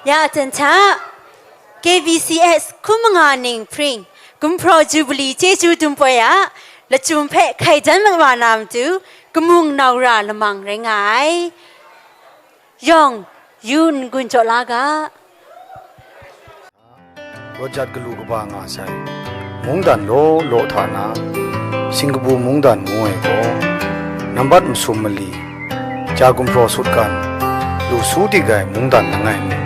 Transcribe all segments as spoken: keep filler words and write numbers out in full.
Ya aten hta, K B C S hkum manga ning hpring, Gumhpraw Jubili chyeju dum poi a lachyum hpe hkai dan wa na matu, kamung nau ra lamang rai nga ai. Yawng, yu n-gun jaw la ga. Rawt jat galu kaba nga sai. Mungdan law law hta na, Singkabu mungdan ngu ai gaw, nambat masum mali, ja gumhpraw sutgan, lu su dik ai mungdan langai mi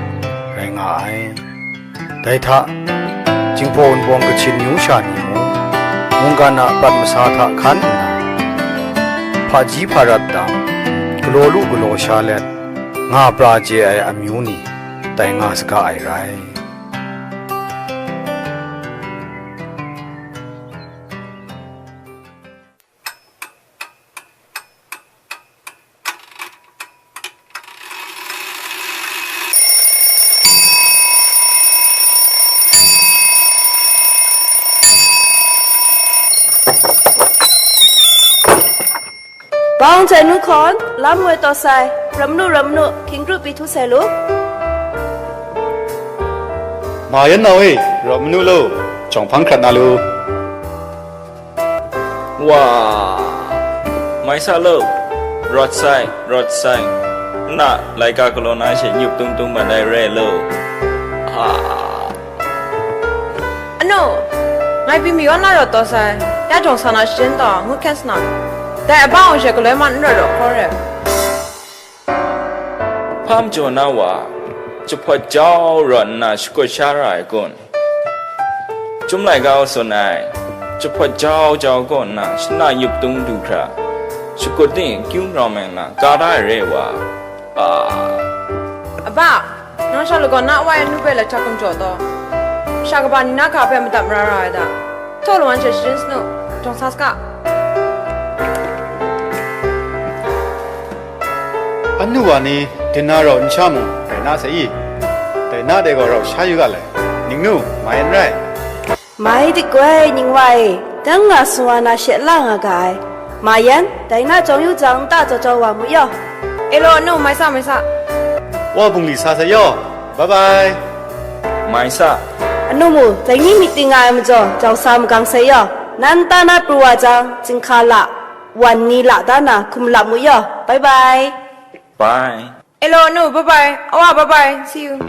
rai nga ai. Dai hta, Jinghpaw Wunpawng Kachin myu sha ni mung, mungkan a prat masa hta hkan nna, hpaji hparat dang, galaw lu galaw sha let, nga pra chye ai amyu ni, tai nga saga ai rai. Bang hte nu hkawn, lam ngoi taw sai, ram nu, ram nu, hkying kru pi htu sai lu. Ma yan nau e, rawt manu lo, jawng hpang hkrat na lu. Wa, mai sa lo, rawt sai, rawt sai, nna laika galaw na she nyup tung tung mat ai re lo. A. Anu, ngai pyi mayawn na rawt taw sai, ya jawng sa na shajin taw, ngut hkyen sa na. Dai abang hte galoi ma n rawt rawt hkaw re. Hpa majaw na wa, jahpawt jau rawt nna shakut sha ra ai kun? Chyum laika gaw tsun ai, jahpawt jau jau kaw nna shana yup tung du hkra, shakut ni kyu nrawm ai nna ka da ai re wa. A. Aba, nang sha lagawn na wai anu hpe lahtak gumjaw taw, masha kaba ni na ga hpe madap mara ra ai da. Htaw lawan hte sharin sanu, jawng sa saga. Anu wa ni, dinna rau n sha mung, rai na sai i? Dai na dai gaw rau sha yu ga lai. Ningnu, mai n rai. Mai dik goi, ning wa e, dang nga sung wa na she la nga ga ai. Ma yan, dai na jawng yu jang, nta jaw jaw wa mu yaw. E law, anu, mai sa, mai sa. Wa bungli sa sai yaw. Bye bye. Mai sa. Anu mu, dai ni myit ting nga ai majaw, jau sa magang sai yaw. Nan nta na pru wa jang, jinghka la, wan ni la da na, hkum lap mu yaw. Bye bye. Bye. Hello, anu, bye bye. Awa, bye bye. See you.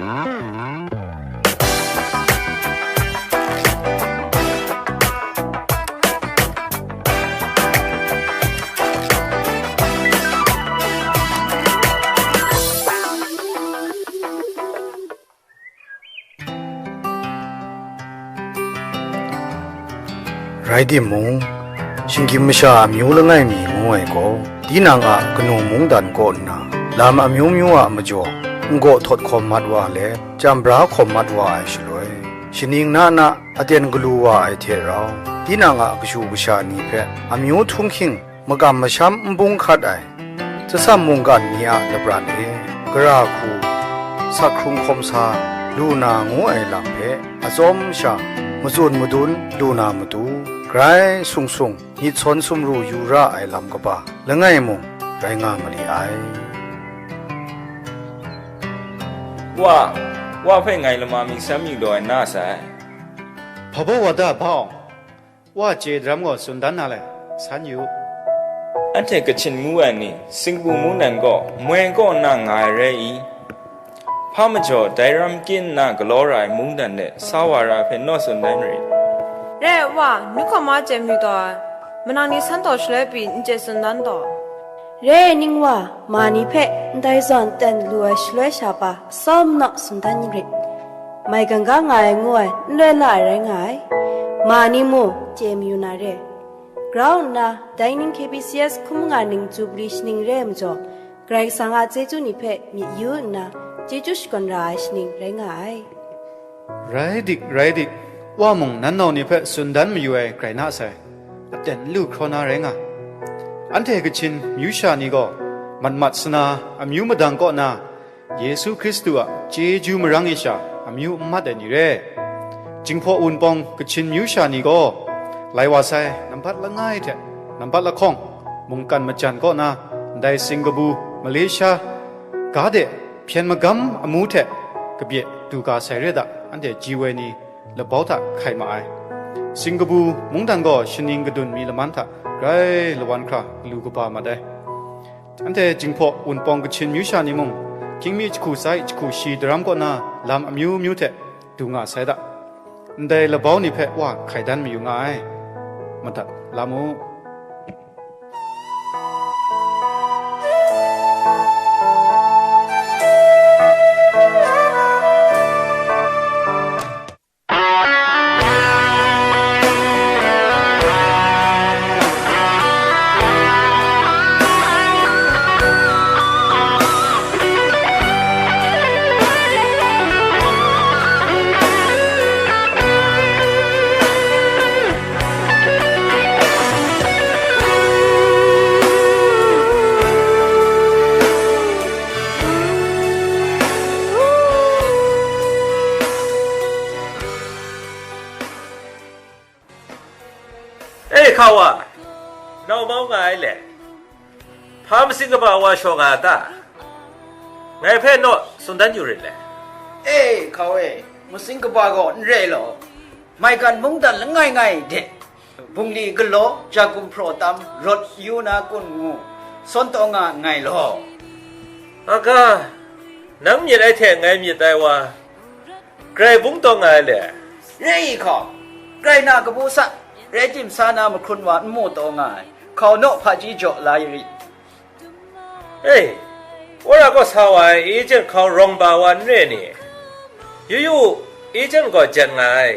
Rai timung, shinggyim masha amyu langai mi ngu ai gaw, tinang a kanu mungdan kaw nna, lam amyu myu a majaw, n-gaw htawt hkawm mat wa let, chyam bra hkawm mat wa ai shaloi, shaning na na aten galu wa ai hte rau, tinang a kashu kasha ni hpe amyu htunghking, makam masham n bung hkat ai, tsasam mungkan ni a lapran e, gara hku, sak hkrung hkawm sa, lu na ngu ai lam hpe atsawm sha, matsun madun lu na matu, grai sung sung myit sawn sumru yu ra ai lam kaba langai mung rai nga mali ai. Wa, wa hpe ngai lama myit sam yu daw ai na sai. Hpa baw wa da, Bawng? Wa chye daram gaw tsun dan na le, san yu. Anhte Kachin ngu ai ni, Singkabu mungdan gaw moi kaw nna nga ai rai i? Hpa majaw dai ram kyin nna galaw ra ai mungdan de sa wa ra ai hpe naw tsun dan rit. Re ai wa, nu hkawm ma chye mayu taw ai, manang ni san taw shaloi pyi n chye tsun dan taw. Re ai ning wa, ma ni hpe ndai zawn ten lu ai shaloi sha pa, tsawm naw tsun dan rit. Mai ganga nga ai ngu ai, n loi la ai rai nga ai. Ma ni mung chye mayu na re. Grau nna, dai ning K B C S hkum nga ning Jubili shaning re ai majaw, Karai Kasang a chyeju ni hpe myit yu nna, chyeju shakawn ra ai shaning rai nga ai. Rai dik, rai dik, wa mung nan nau ni hpe tsun dan mayu ai grai na sai, aten n lu hkraw na rai nga. Anhte Kachin myu sha ni gaw, mat mat sana amyu madang kaw na, Yesu Hkristu a chyeju marang e sha amyu n mat ai ni re. Jinghpaw Wunpawng Kachin myu sha ni gaw, lai wa sai nambat langai hte nambat lahkawng, mungkan majan kaw na, ndai Singkabu, Malaysia, ga de hpyen magam amu hte kabye du ga sai re da, anhte ji woi ni labau hta hkai ma ai. Singkabu mungdan gaw shaning kadun mi laman hta grai lawan hkra galu kaba mat ai. Anhte Jinghpaw Wunpawng Kachin myu sha ni mung, hkying mi jahku tsai jahku shi daram kaw na lam amyu myu hte du nga sai da. Ndai labau ni hpe Wa hkai dan mayu nga ai. Madat la mu. E hka wa, nau mau nga ai le? Hpa masing kaba wa shaw nga a ta? Ngai hpe naw tsun dan yu rit le? E, hkau e, masing kaba gaw n re law, maigan mungdan langai ngai de, bungli galaw, ja gumhpraw tam, rawt yu na kun ngu, sawn taw nga nngai law. Aga, nang myit ai hte ngai myit ai wa, grai bung taw nga ai le? Re i hkaw, grai na kabu sa, rai tim sa na mahkrun wa n mu taw nga ai, hkau naw hpaji jaw la yu rit. E, wora kaw sa wa ai agent hkau rawng ba wa n re ni? Yu yu, agent gaw jen nga ai,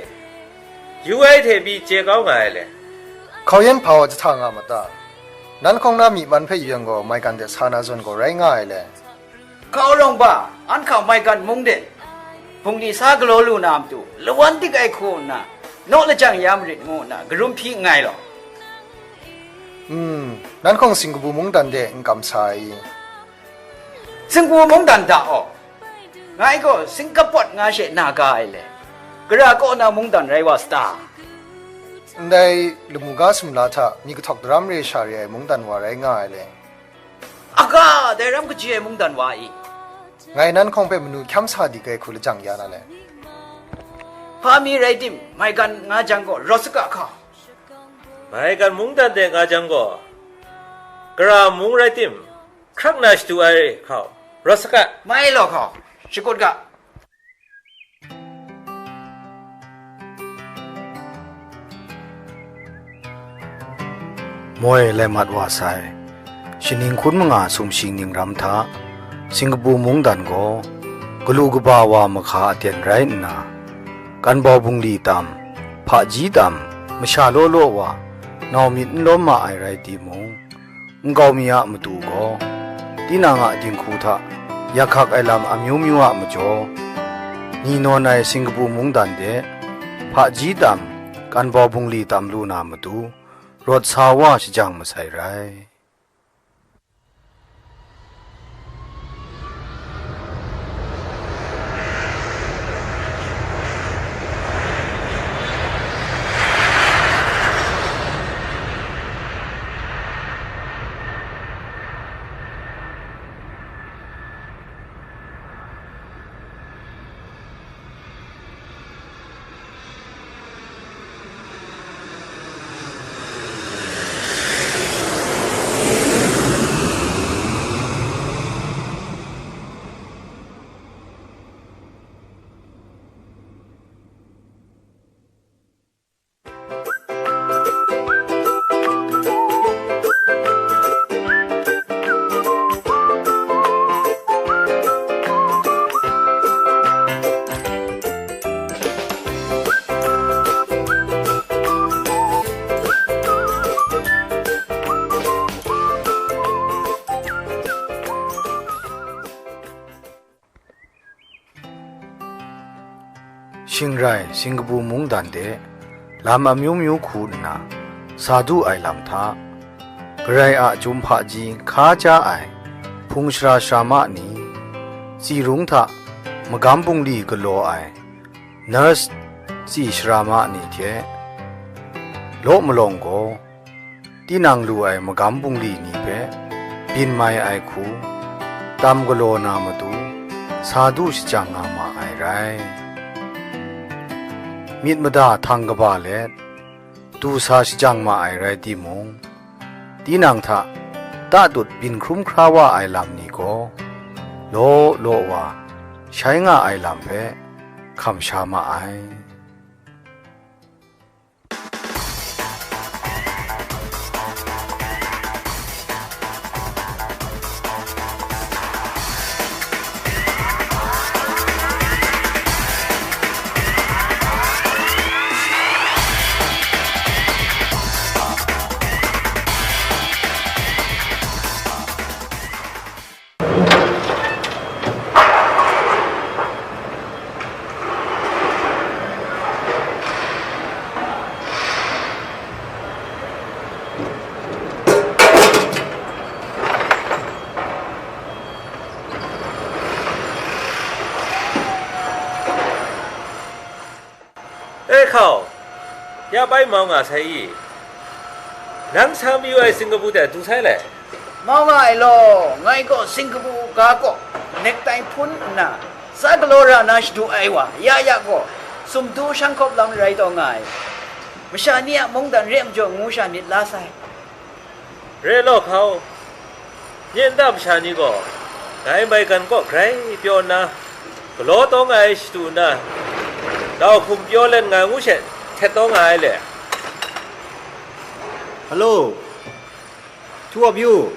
yu ai hte pyi chye kau nga ai le? Hkau yen hpa wa jahta nga ma ta? Nan hkawng na myi man hpe yu yang gaw, maigan de sa na zawn gaw rai nga ai le? Hkau rawng ba, an hkau maigan mung de, bungli sa galaw lu na matu, lawan dik ai hku nna, naw lajang ya marit ngu nna, karum hpyi nngai law. Hmm, nan hkawng singkabu mungdan de n kam sa ai i? Singkabu mungdan da aw, ngai gaw singkapawt nga she na ga ai le, gara kaw na mungdan rai wa sa ta? Ndai lamu ga sumla hta mi kahtawk daram re sha re ai mungdan wa rai nga ai le? Aga, dai ram kaji ai mungdan wa i? Ngai nan hkawng hpe manu hkyam sa di kai hku lajang ya na le? Hpa mi rai tim, maigan nga jang gaw, rawt saga hka. Maigan mungdan de nga jang gaw, gara mung rai tim, hkrak na shadu ai hkau, rawt saga. Mai law hkau, shakut ga. Moi lai mat wa sai, shaning hkun manga sumshi ning ram hta, singkabu mungdan gaw, galu kaba wa mahka aten rai nna, kanbau bungli tam, hpaji tam, masha law law wa, nau myit n lawm ma ai rai timung, nkau mi a matu gaw, tinang a dinghku hta yakhak ai lam amyu myu a majaw, ni nawn ai singkabu mungdan de, hpaji tam, kanbau bungli tam lu na matu, rawt sa wa shajang masai rai. Shing rai, singkabu mungdan de, lam amyu myu hku nna, sa du ai lam hta, Karai a chyum hpaji hka ja ai hpung shara sara ma ni, tsi rung hta magam bungli galaw ai nurse tsi sara ma ni hte, law malawng gaw, tinang lu ai magam bungli ni hpe byin mai ai hku, tam galaw na matu, sa du shajang nga ma ai rai. Myit mada htang kaba let, du sa shajang ma ai rai timung, tinang hta tatut byin hkrum hkra wa ai lam ni gaw, law law wa shai nga ai lam hpe hkam sha ma ai. E hkau, ya bai mau nga sai i? Nang sa mayu ai singkabu hte du sai le? Mau nga ai law, ngai gaw singkabu ga kaw nektai hpun nna, sa galaw ra na shadu ai wa ya ya gaw, sumtu shang hkawp lam rai taw nga ai. Masha ni a mungdan re ai majaw ngu sha myit la sai. Re law hkau, nye nta masha ni gaw, dai maigan kaw grai pyaw nna, galaw taw nga ai shadu nna, dau hkum pyaw let nga ngu she htet taw nga ai le. Hello, two of you,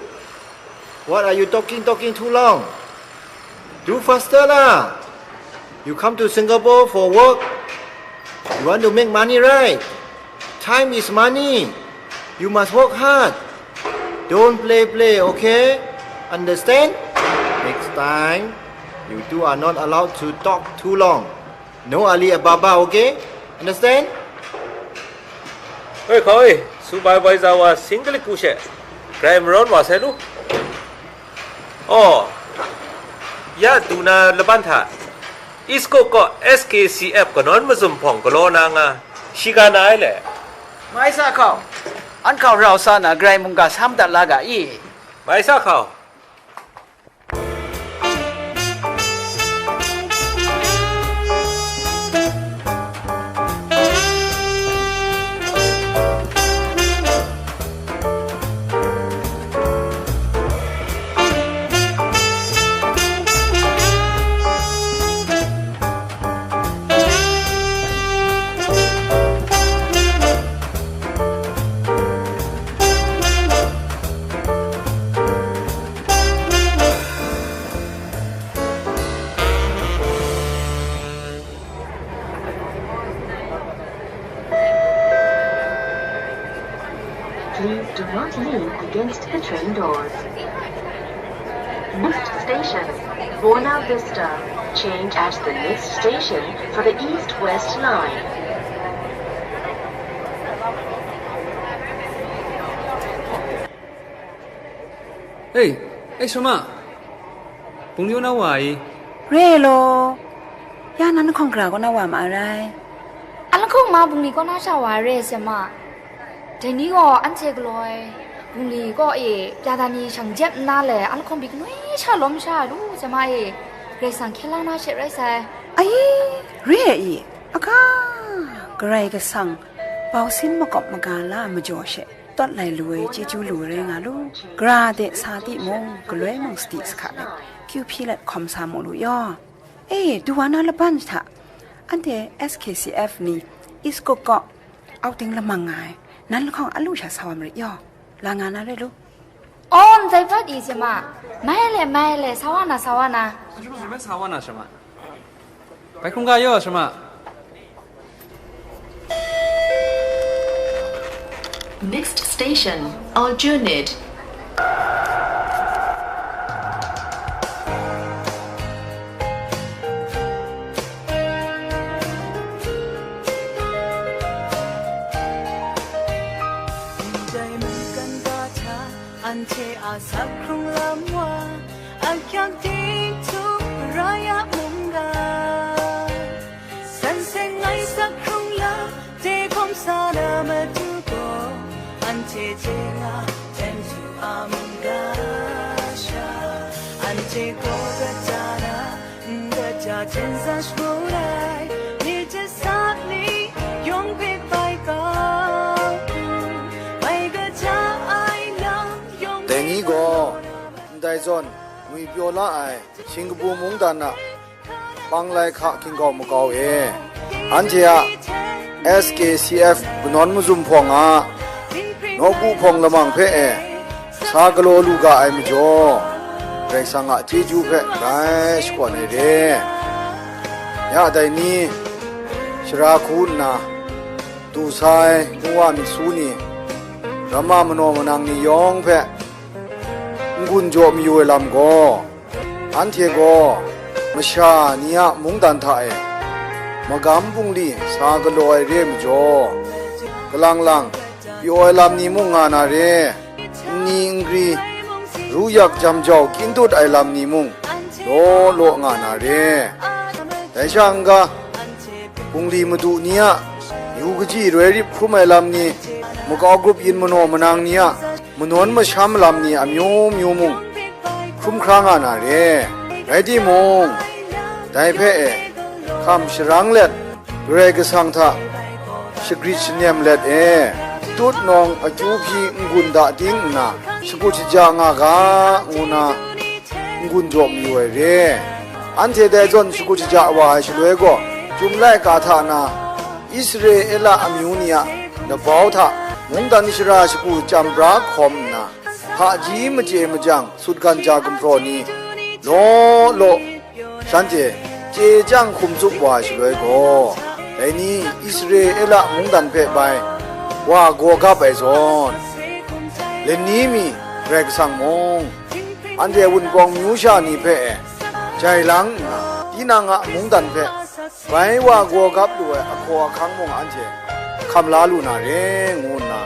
what are you talking, talking too long? Do faster lah! You come to Singapore for work. You want to make money, right? Time is money. You must work hard. Don't play play, okay? Understand? Next time, you two are not allowed to talk too long. No Alibaba, okay? Understand? Oi hkau e, supervisor wa singkalit ku she, grai marawn wa sai lu. Aw, ya du na laban hta, East Coast kaw S K C F kanawn mazum hpawng galaw na nga, shiga na ai le. Mai sa hkau, an hkau rau sa na, grai mungga sa madat la ga i? Mai sa hkau. Please do not lean against the train doors. Next station, Buona Vista. Change at the next station for the East West Line. Hei, hei, Shama, bungli kaw na wa ai? Re law, ya nan lahkawng gara kaw na wa ma ai rai. An lahkawng ma bungli kaw na sha wa ai re, Shama. Dai ni gaw anhte galaw ai bungli kaw e pya da ni shang jep nna le, an lahkawng pyi kanoi sha lawm sha ai lu, Shama e, Karai Kasang hkyen la na she rai sai. Ai, re ai i, aga, Karai Kasang bau sin makawp maga la ai majaw she, tawt lai lu ai chyeju lu rai nga lu. Gara de sa timung, galoi mung sadi sahka let, kyu hpyi let hkawm sa mu lu yaw. E, du wa na laban hta, anhte S K C F ni East Coast kaw outing lamang nga ai, nan lahkawng a lu sha sa wa marit yaw, la nga na re lu. Oh, ndai bat i, Shama. Mai le, mai le, sa wa na, sa wa na. Sa wa na, Shama. Bai hkrung ga yaw, Shama. Next station, Aljunied. Ndai mungkan ga hta anhte a sak hkrung lam wa, a hkyang ting htum rai a mungga. San seng ai sak hkrung lam de hkawm sa na matu gaw, anhte chye nga, Hteng Htu a mungga sha, anhte gaw kata na, n-, Ja jen sa shadaw ai, ni ja sa ni, yawng hpe bai kau, bai kaja ai lam yawng. Dai ni gaw, ndai zawn ngwi pyaw la ai Singkapu mungdan a panglai hka hkinggau makau e, anhte a S K C F kanawn mazum hpawng a nawku hpawng lamang hpe e, sa galaw lu ga ai majaw, Karai Kasang a chyeju hpe grai shakawn ai re. Ya dai ni, shara hku nna, du sa ai, ngu wa myit su ni, ramma manaw manang ni yawng hpe n-gun jaw mayu ai lam gaw, anhte gaw masha ni a mungdan hta e magam bungli sa galaw ai re ai majaw, kalang lang pyaw ai lam ni mung nga na re, nni ngri, ru yak jam jau kyin dut ai lam ni mung law law nga na re. Dai sha n-ga, bungli madu ni a yu kaji roi rip hkrum ai lam ni, makau grup yin manaw manang ni a manawn masham lam ni amyu myu mung hkrum hkra nga na re. Rai timung, dai hpe e, hkam sharang let, Karai Kasang hta shagrit shanem let e, tut nawng akyu hpyi n-gun da ting nna, shakut shaja nga ga, ngu na n-gun jaw mayu ai re. Anhte dai zawn shakut shaja wa ai shaloi gaw, Chyum laika hta na Israela amyu ni a labau hta mungdan shara shagu chyam bra hkawm nna, hpaji machye majang sutgan ja gumhpraw ni law law shanhte chye chyang hkum tsup wa ai shaloi gaw, dai ni Israela mungdan hpe bai wa gaw gap ai zawn, lani mi Karai Kasang mung, anhte Wunpawng myu sha ni hpe e jai lang nna, tinang a mungdan hpe bai wa gaw gap lu ai ahkaw ahkang mung anhte hkam la lu na re, ngu nna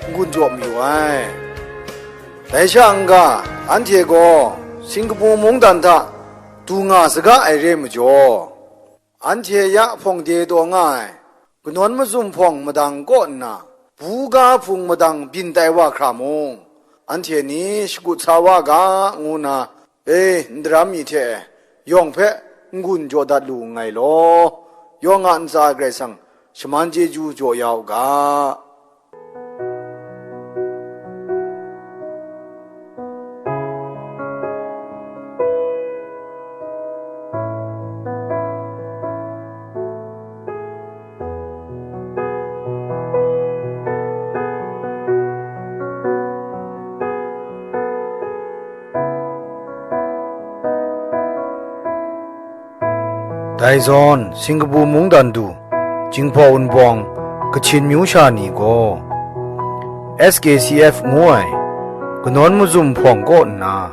n-gun jaw mayu ai. Dai sha n-ga, anhte gaw Singkapu mungdan hta du nga saga ai re ai majaw, anhte ya hpawng de taw nga ai kanawn mazum hpawng madang kaw nna, buga hpung madang byin tai wa hkra mung, anhte ni shakut sa wa ga, ngu nna, e, n daram mi hte yawng hpe n-gun jaw dat lu nngai law, yawng a ntsa Karai Kasang shaman chyeju jaw ya u ga. Dai zawn, Singkapu mungdan du, Jinghpaw Wunpawng, Kachin myu sha ni gaw, S K C F ngu ai kanawn mazum hpawng kaw nna,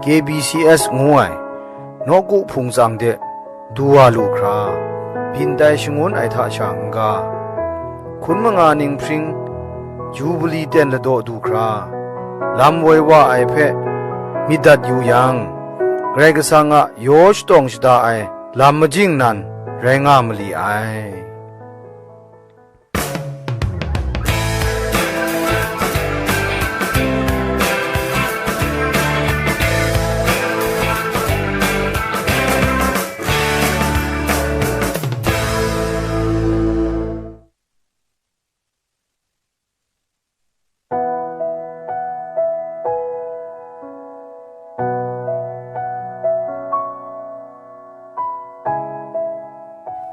K B C S ngu ai nawku hpung tsang de du wa lu hkra, byin tai shangun ai hta sha n-ga, hkun manga ninghpring Jubili ten ladaw du hkra, lam woi wa ai hpe myit dat yu yang, Karai Kasang a yaw shatawng shada ai lam majing nan rai nga mali ai.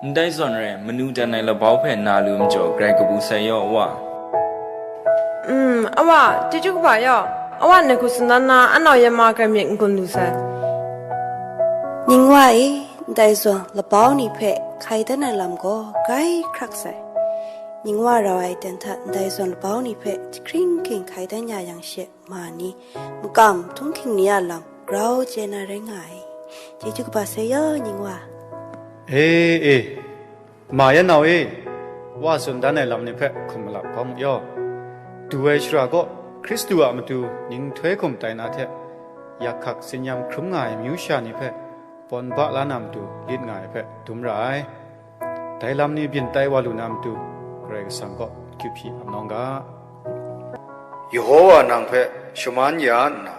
Ndai zawn rai, manu dan ai labau hpe na lu majaw, grai kabu sai yaw, Wa. Mm, Awa, chyeju kaba yaw. Awa, ngai hku tsun dan na, anau yan ma grai myit n-gun lu sai. Ningwa e, ndai zawn labau ni hpe hkai dan ai lam gaw grai hkrak sai. Ningwa rau ai aten hta ndai zawn labau ni hpe jahkring hking hkai dan ya yang she, ma ni, makam, htunghking ni a lam grau chye na rai nga ai. Chyeju kaba sai yaw, Ningwa. E, e, ma yan nau e, Wa tsun dan ai lam ni hpe hkum malap kau mu yaw. Du ai shara gaw Hkristu a matu ninghtoi hkum tai na hte, yak hkak tsin-yam hkrum nga ai myu sha ni hpe pawn ba la na matu lit nga ai hpe dum ra ai. Dai lam ni byin tai wa lu na matu, Karai Kasang kaw akyu hpyi ap nawng ga. Yehowa nang hpe shaman ya nna,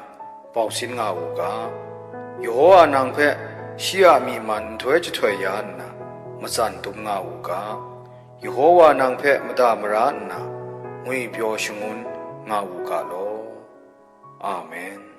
bau sin nga u ga. Yehowa nang hpe shi a myi man nhtoi jahtoi ya nna, matsan dum nga u ga. Yehowa nang hpe mada mara nna, ngwipyaw shangun nga u ga law. Amen.